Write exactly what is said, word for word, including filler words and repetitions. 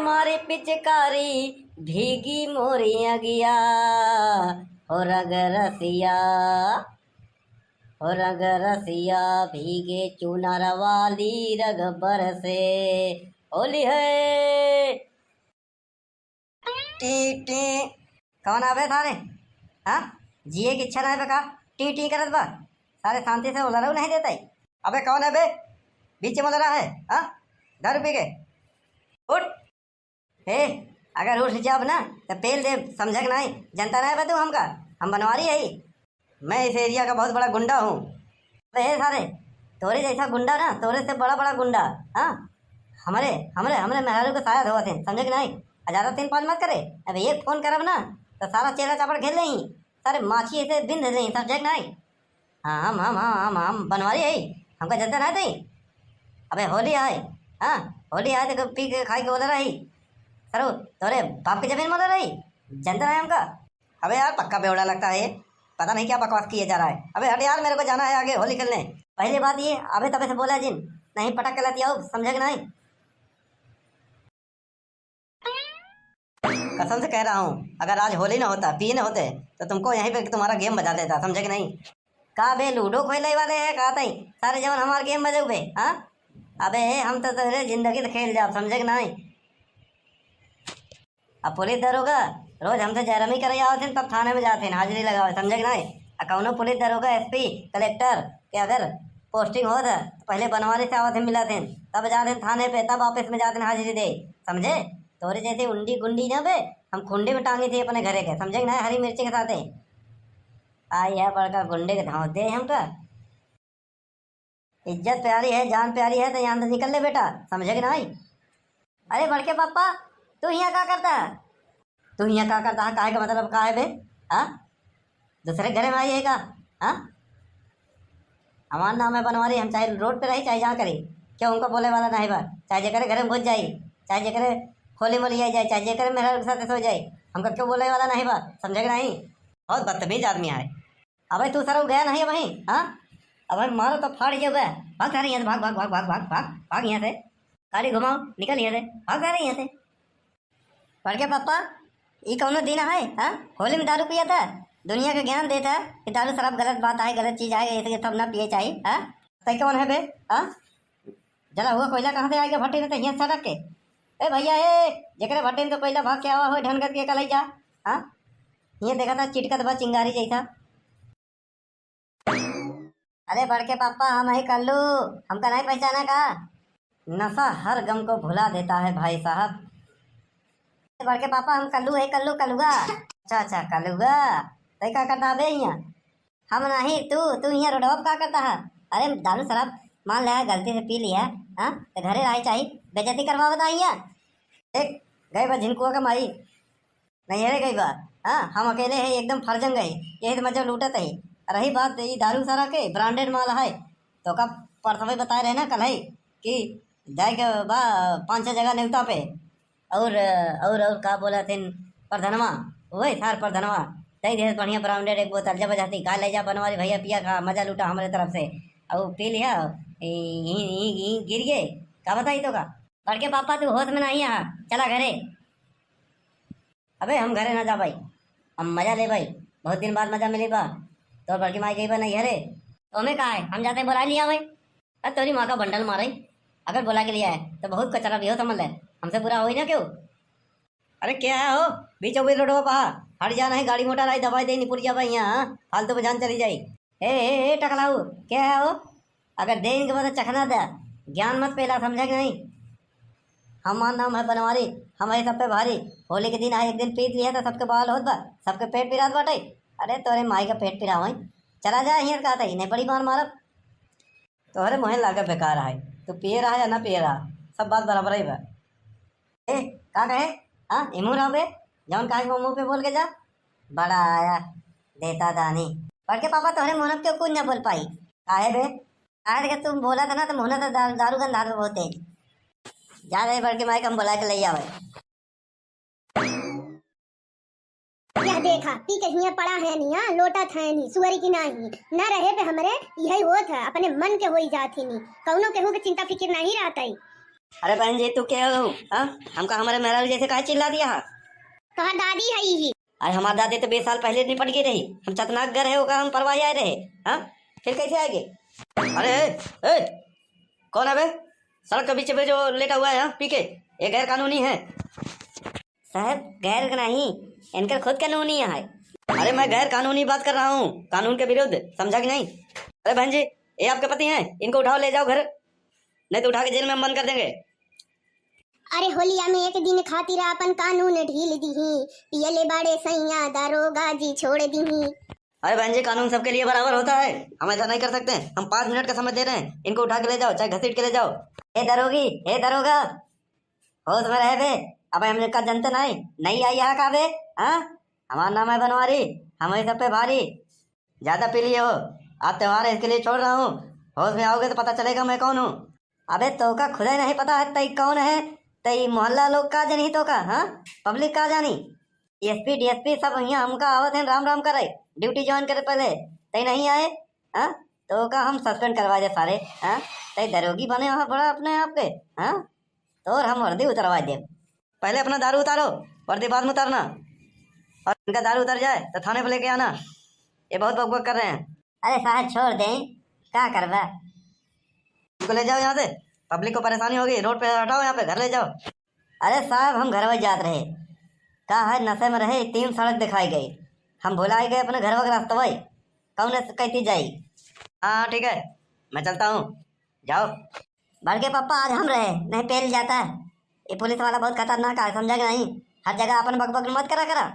मारी पिचकारी भीगी मोरी अगिया, हो रंग रसिया, हो रंग रसिया भीगे चुनर वाली रंग बरसे। होली है। टी टी। कौन आवे सारे? हाँ, जिए की इच्छा ना है का? टी टी करत बा। सारे शांति से उलरऊ नहीं देता है। अबे कौन है बे, बीच में उलरा है? हाँ, दारू पी के उठ। ए, अगर उठ जाब ना तो पेल दे, समझक नहीं? जनता नहीं बा तू हमका? हम बनवारी है, मैं इस एरिया का बहुत बड़ा गुंडा हूँ। अबे हे सारे, तोरे जैसा गुंडा ना, तोरे से बड़ा बड़ा गुंडा। हाँ, हमरे हमरे हमरे मेहरारू के साया धोवत हैं, समझे कि नहीं? आ ज्यादा तीन पाँच मत करे। अब एक फोन करब ना तो सारा चेला चापड़ घेर लेही, सारे माछी ऐसे बिंद लेही, समझे कि नहीं? हाँ, हम हम हम हम हम बनवारी है, हमका जनता नहीं थी। अबे होली आए, हाँ, होली आए तो पी के खाई के उधर रही। सरो, तोरे बाप की जमीन में उधर रही, जनता नहीं हमका। अबे यार, पक्का बेवड़ा लगता है, पता नहीं क्या बकवास किए जा रहा है। अबे हट यार, मेरे को जाना है आगे होली खेलने। पहली बात ये, अबे तबे से बोला जिन, नहीं पटक के लतियाओ, समझे कि नहीं? कसम से कह रहा हूँ, अगर आज होली ना होता, पिए ना होते, तो तुमको यहीं पे तुम्हारा गेम बजा देता, समझे कि नहीं? का बे, लूडो खोले वाले है का तई? सारे जवन हमार गेम बजाऊ बे, हाँ? अबे हे, हम तो तोरे जिंदगी से खेल जाब, समझे कि नहीं? अब पुलिस दरोगा रोज हमसे जहरमी करे आवत हैं, तब थाने में जाते हैं हाजिरी लगावे, समझे कि नहीं? आ कौनो पुलिस दरोगा, एसपी, कलेक्टर के अगर पोस्टिंग होत है तो पहले बनवारी से आवत हैं, मिलत हैं, तब जाते हैं थाने पे, तब ऑफिस में जाते हैं हाजिरी दे, समझे? तोरे जैसे उंडी गुंडी ना बे, हम खुंडी में टांगी थी अपने घरे के, समझे कि नहीं? हरी मिर्ची के साथे। आई है बड़का गुंडे के धाँव दे हमका। इज्जत प्यारी है, जान प्यारी है, तो यहाँ से निकल ले बेटा, समझे कि नहीं? अरे बड़के पापा, तू यहाँ का करता है? तू यहाँ का करता है? काहे का मतलब का है बे? हाँ, दूसरे घरे में आई है का? हाँ, हमार नाम है बनवारी, हम चाहे रोड पे रही, चाहे जहाँ करी, क्यों हमको बोले वाला नहीं बा। चाहे जेकरे घरे में घुस जाई, चाहे जेकरे खोली मोली आई जाए, चाहे जेकरे मेहरारू के साथ सो जाए, हमका क्यों बोले वाला नहीं बा, समझे कि नहीं? बहुत बदतमीज आदमी है। अबे तू सरऊ गया नहीं अबहीं, हाँ? अबे मारो तो फाड़ ही गया। भाग सारे यहाँ से, भाग, भाग, भाग, भाग, भाग, भाग, भाग यहाँ से। गाड़ी घुमाओ, निकल यहाँ से, भाग सारे यहाँ से। बड़के पापा, ई कौनो दिन है, हाँ? होली में दारू पिया था? दुनिया के ज्ञान देता है कि दारू शराब गलत बात है, गलत चीज है, ये सब ना पिए चाहिए, हाँ? तै कौन है बे, हाँ? जला हुआ कोयला कहाँ से आएगा भट्टे में, तो हियाँ सड़क के? ए भैया, ए, जेकरे भट्टे में तो कोयला भाग के आवा हो, ढनगत के कलई जा, हाँ? हियाँ देखा था, चिटकत बा चिंगारी जैसा। अरे बड़के पापा, हम ही कल्लू, हमका नहीं पहचाना का? नशा हर गम को भुला देता है भाई साहब। बड़के पापा, हम कल्लू है, कल्लू, कलुआ। अच्छा, अच्छा, कलुआ। तै का करता बे हियाँ? हम नहीं, तू, तू हियाँ रोडवा पे का करता है? अरे दारू शराब मान ले, गलती से पी लिया, हाँ? तो घरे रहे चाहिए, बेइज्जती करवा बता हियाँ। देख, गए बा झिनकुआ का माई। नैहरे गई बा। हाँ, हम अकेले है, एकदम फर्जंग है, यही तो मजा लूटत है। रही बात ई दारू सारा के, ब्रांडेड माल है, तो का परसवे बताए रहे ना कल है कि जाए के बा पाँच छः जगह नेवता पे, और, और, और का बोला थे प्रधनवा, वही सार प्रधनवा दे दे बढ़िया ब्रांडेड एक बोतल, जबरदस्ती खा ले जा बनवारी भैया, पिया खा, मजा लूटा हमारे तरफ से। और पी लिया, ई, ई, ई, ई गिर गए, का बताई तो का। बड़के पापा तू होश में नहीं आ, चला घरे। अबे हम घरे ना जा भाई, हम मजा ले भाई, बहुत दिन बाद मजा मिली बा। तोर बड़की माई गई बा नहीं घरे। तो हमें का है, हम जाते बुला लिया भाई। अरे तोरी माँ का बंडल मारे, अगर बुला के लिया है तो बहुत कचरा भी हो समझ ले, हमसे बुरा होई ना क्यों। अरे क्या है हो, बीचों बीच रोडवा पा हट जा नहीं, गाड़ी मोटर आई दबाई दे निपुट जा भाई यहाँ, हाँ? फालतू में जान चली जाई। ए, ए, ए, टकलाऊ, क्या है हो? अगर दे इनके बाद चखना दे, ज्ञान मत पेला, समझे कि नहीं? हमार नाम है बनवारी, हम है सब पे भारी। होली के दिन है, एक दिन पीत लिया तो सबके बवाल होत बा, सबके पेट पिरात बाटे। अरे तोरे माई का पेट पिरावई, चला जा हियर का तई, नहीं बड़ी मार मारब। तोहरे मुहे लागे बेकार है, तू पिए रहा या ना पिए रहा, सब बात बराबर ही बा। ए, का कहे? हाँ, इमू रहो बे, जौन कहे के मुंह पे बोल के जा। बड़ा आया, देता दानी। बड़के पापा तोहरे मुंह के कुछ ना बोल पाई। काहे बे? काहे देखे तुम बोला था ना, तो मुंह तो दारू, दारू गंध आवे बहुत तेज। जा रहे बड़के माई के हम बुला के ले आवे। यह देखा, पी के हियां पड़ा है नी, हाँ, लोटत है नी, सुअरी की नाही। न रहे पे हमरे यही होत है, अपने मन के होई जात ही नी, कौनो केहू के चिंता फिकिर नहीं रहत है। अरे बहन जी, तू के हो? हाँ, हमका हमरे मेहरारू जैसे काहे चिल्ला दिया है? तोहर दादी है ही। अरे हमार दादी तो बीस साल पहले निपट गई रही, हम चतनाक घर है, ओका हम परवाही आए रहे। हाँ, फिर कैसे आएगे? अरे ए, ए, कौन है बे? सड़क के बीच में जो लेटा हुआ है यहाँ पी के, ये गैर कानूनी है। साहब, गैर नहीं, इनकर खुद कानूनी है। अरे मैं गैर कानूनी बात कर रहा हूँ, कानून के विरुद्ध, समझा कि नहीं? अरे बहन जी, ये आपके पति हैं, इनको उठाओ, ले जाओ घर, नहीं तो उठा के जेल में हम बंद कर देंगे। अरे होलिया में एक दिन खातिर आपन कानून ढील दीही, पियले बाड़े सैया दरोगा जी छोड़ दीही। अरे बहन जी, कानून सबके लिए बराबर होता है, हम ऐसा नहीं कर सकते। हम पाँच मिनट का समय दे रहे हैं, इनको उठा के ले जाओ, चाहे घसीट के ले जाओ। ए दरोगी, ए दरोगा, होश में रहे बे। अब हम का जनते नहीं, नहीं आई यहाँ का बे? हाँ, हमार नाम है बनवारी, हम ही सब पे भारी। ज्यादा पी लिए हो, आज त्योहार है, इसके लिए छोड़ रहा हूँ। होश में आओगे तो पता चलेगा मैं कौन हूँ। अबे तोका खुदा ही नहीं पता है तई कौन है, तई मोहल्ला लोग का जानी तोका, हाँ? पब्लिक का जानी? एसपी डीएसपी सब यहाँ हमका आवत हैं राम राम करे, ड्यूटी ज्वाइन करे पहले, तई नहीं आए, हाँ? तोका हम सस्पेंड करवा दे सारे, हाँ? तई दरोगी बने हो बड़ा अपने आप के, हाँ? तोर हम वर्दी उतरवा दे। पहले अपना दारू उतारो, वर्दी बाद में उतारना। और इनका दारू उतर जाए तो थाने पे लेके आना, ये बहुत बकबक कर रहे हैं। अरे साहब छोड़ दें, का करबा? इनको ले जाओ यहाँ से, पब्लिक को परेशानी होगी, रोड पे हटाओ, यहाँ पे घर ले जाओ। अरे साहब हम घर जात रहे, का है नशे में रहे, तीन सड़क दिखाई गई, हम भुलाई गए अपने घर का रास्ता, कौन कैती जाई? हाँ ठीक है, मैं चलता हूँ, जाओ। बड़के पापा आज हम रहे, नहीं पेल जाता। ये पुलिस वाला बहुत खतरनाक है, समझा कि नहीं? हर जगह अपन बकबक मत करा करा।